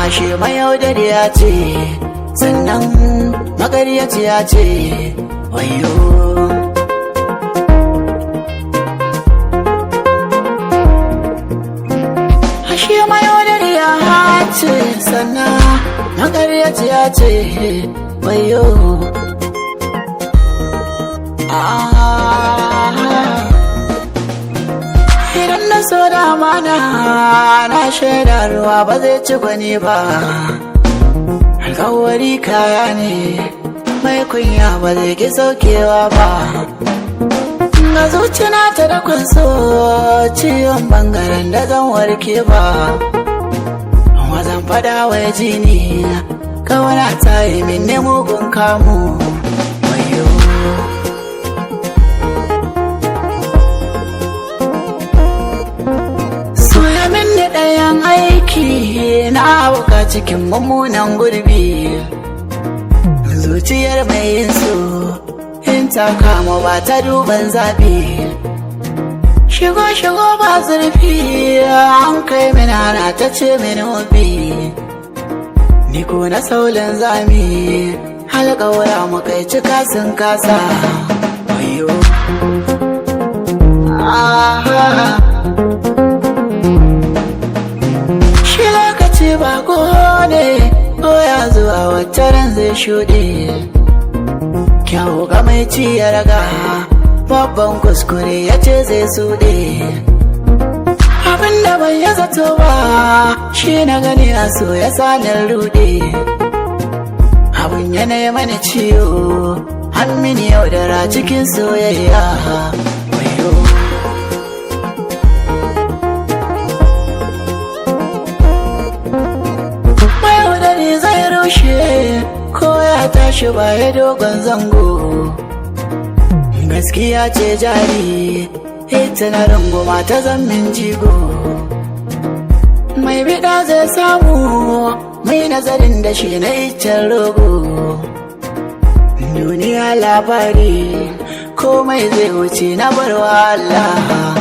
Ashe mayaudariya ce, sannan magaryaciya ce, wayo. Ashe mayaudariya ce, sannan magaryaciya ce, wayo. Idan na so da amana na shaida ruwa ba zai ci gwani ba. Alkawari kaya ne, mai kunya ba zai ki saukewa ba. Na zuciya ta da kwanso ciwon bangaren da zan warke ba. Wazan fada wa jini kawana ta yi min ne mugun kamu. Wayo. Soya min da ɗayan aiki na auka cikin mummunan gurbi. Zuciyar mai yin so in ta kama ba ta duban zaɓi. Shigo shigo ba zurfi, an kai min ana ta ce min hobi. Ni ko na saulin zami halƙawura mu kai cika sun kasa. Wayo. Ah. Shi lokaci ba ne ko ya zuwa wata ran zai shuɗe. Kyawu ga mai ci ya raga, babban kuskure ya ce zai suɗe. Abin da bai ya zato ba shi na gani a so ya sanin ruɗe. Abin yanayi mani ciwo, an mini yaudara cikin soyayya. Wayo. Mayaudari zai rushe ko ya tashi baya dogon zango. Gaskiya ce jari, ita na runguma ta zammin jigo. Mai bida zai samu, mai nazarin da shi na iccen rogo. Duniya labari, komai zai wuce na barwa Allah.